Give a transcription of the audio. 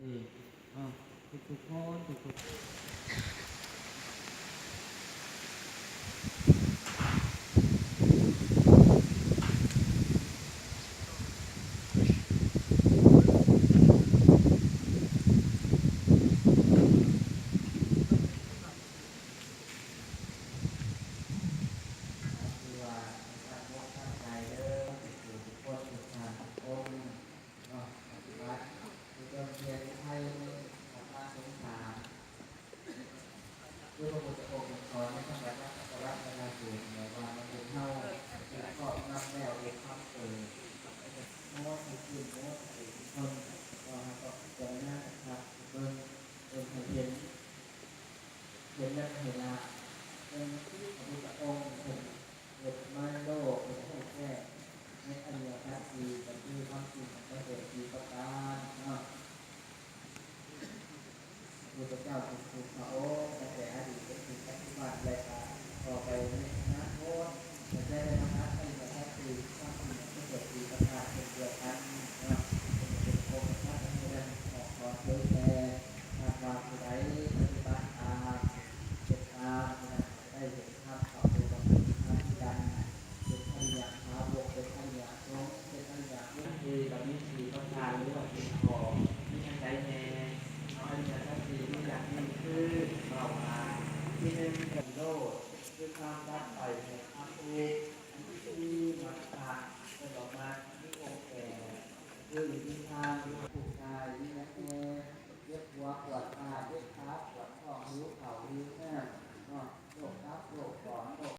ເນາະ ທຸກໆຄົນ ທຸກໆ ເນາະ ຖືວ່າຕັ້ງອົກຕັ້ງໃຈເດີ ທຸກໆຄົນ ທຸກທ່ານ ທຸກອົງເນາະ ປະຕິບັດ ຄືເດີມເພງໄທ ເມືອງສາມາສົງສານ ຄືພະພຸດທະອົງສອນໃນຄຳວ່າ ສັກກາລະບູຊາ ແບບວ່າມະນຸດເຮົາຖືກຄອບງຳແລ້ວດ້ວຍຄວາມໂກດ ໂມດໃຫ້ຂຶ້ນ ໂມດໃຫ້ເປັນຄົນ ກໍໃຫ້ກໍພິຈາລະນາຄັກໆເບິ່ງ ເບິ່ງໃຫ້ເຫັນ ເຫັນແລ້ວກໍໃຫ້ລະ ເຊິ່ງພະພຸດທະອົງເພິ່ນເກີດມາໃນໂລກ ເພິ່ນຮູ້ແຈ້ງໃນອະລິຍະສັດສີ່ ກໍຄືຄວາມຈິງຂອງພະສົງສີ່ປະການເນາະ. ພະພຸດທະເຈົ້າທຸກໆພະອົງ ຕັ້ງແຕ່ອະດີດຈົນເຖິງປັດຈຸບັນ ແລະ ກໍຕໍ່ໄປໃນອະນາຄົດ ກໍຈະໄດ້ມາຕັດອະລິຍະສັດສີ່ ຄວາມຈິງຂອງພະສົງສີ່ປະການເຊັ່ນດຽວກັນເນາະ. ເປັນອົງກະສັດໃນເລື່ອງອອກສອນເຜີຍແຜ່ ຫາກວ່າຜູ້ໃດປະຕິບັດຕາມ ເຮັດຕາມ ຜູ້ນັ້ນຈະໄດ້ເຫັນທຳ ເຂົ້າສູ່ບັງເກີດທຳຄືກັນ ເປັນອະລິຍະສາວົກ ເປັນອະລິຍະສົງ ເປັນອະລິຍະບຸກ ຄືກໍມີສີ່ປະການ ຫຼືວ່າສີ່ຂໍ້ ມີອັນໃດແດ່? ເອົາອະລິຍະສັດສີ່ມີຢ່າງນີ້ຄື ເວົ້າວ່າ ທີໜຶ່ງ ນິໂຣດ ຄືຄວາມດັບໄປແຫ່ງຄວາມທຸກ ອັນທີສອງ ມັກຄະ ເອີ້ນວ່າມັກ ມີອົງແປດ ຄືນິພພາ